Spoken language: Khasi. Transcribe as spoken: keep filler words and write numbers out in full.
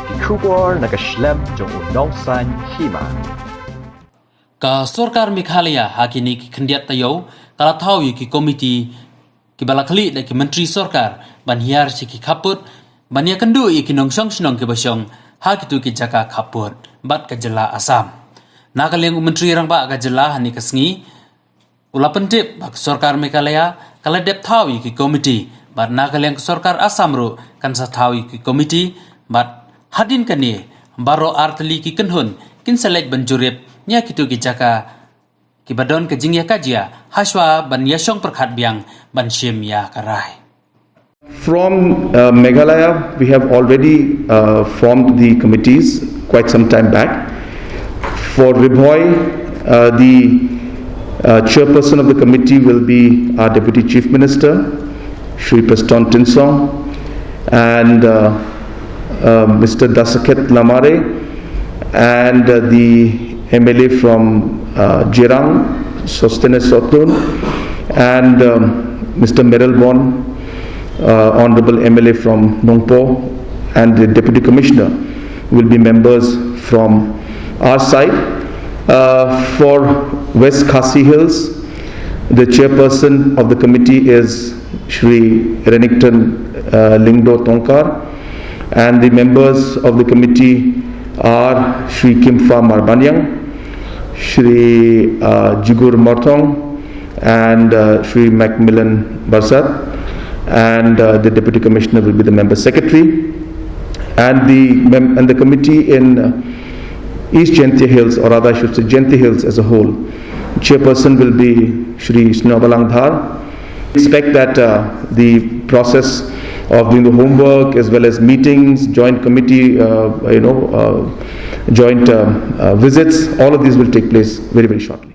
Ki khubor na ka shlem jong u nongsan hima. Ka sorkar Meghalaya ha kine ki khyndiat taïew ka la thaw ïa ki komiti kiba la khlieh da ki myntri sorkar ban hiar sha ki khappud ban ïakynduh ïa ki nongshong shnong kiba shong ha kito ki jaka khappud bad ka jylla Assam. Na ka liang u myntri rangbah ka jylla ha kane ka sngi u la pyntip ba ka sorkar Meghalaya ka la dep thaw ïa ki komiti bad na ka liang ka sorkar Assam ruh kan sa thaw ïa ki komiti bad hadien kane baroh artylli ki kynhun kin sa leit ban jurip ïa kito ki jaka kiba don ka jingïakajia hashwa ban ïashong pyrkhat biang ban shim ïa ka rai. From uh, Meghalaya, we have already uh, formed the committees quite some time back. For Ri Bhoi, uh, the uh, chairperson of the committee will be our Deputy Chief Minister, Shri Prestone Tynsong, and uh, uh, Mister Dasakhet Lamare, and uh, the M L A from uh, Jirang, Sosthenes Sohtun, and um, Mister Mayralborn, uh, Honorable M L A from Nongpoh, and the Deputy Commissioner will be members from our side. Uh, for West Khasi Hills, the chairperson of the committee is Shri Renikton uh, Lyngdoh Tongkhar, and the members of the committee are Shri Kimpha Marbaniang, Shri uh, Jigur Marthong, and uh, Shri Macmillan Barsad, and uh, the Deputy Commissioner will be the member secretary, and the mem- and the committee in uh, East Jaintia Hills, or rather I should say Jaintia Hills as a whole, chairperson will be Shri Sniawbhalang Dhar. Expect that uh, the process of doing the homework as well as meetings, joint committee, uh, you know, uh, joint um, uh, visits, all of these will take place very, very shortly.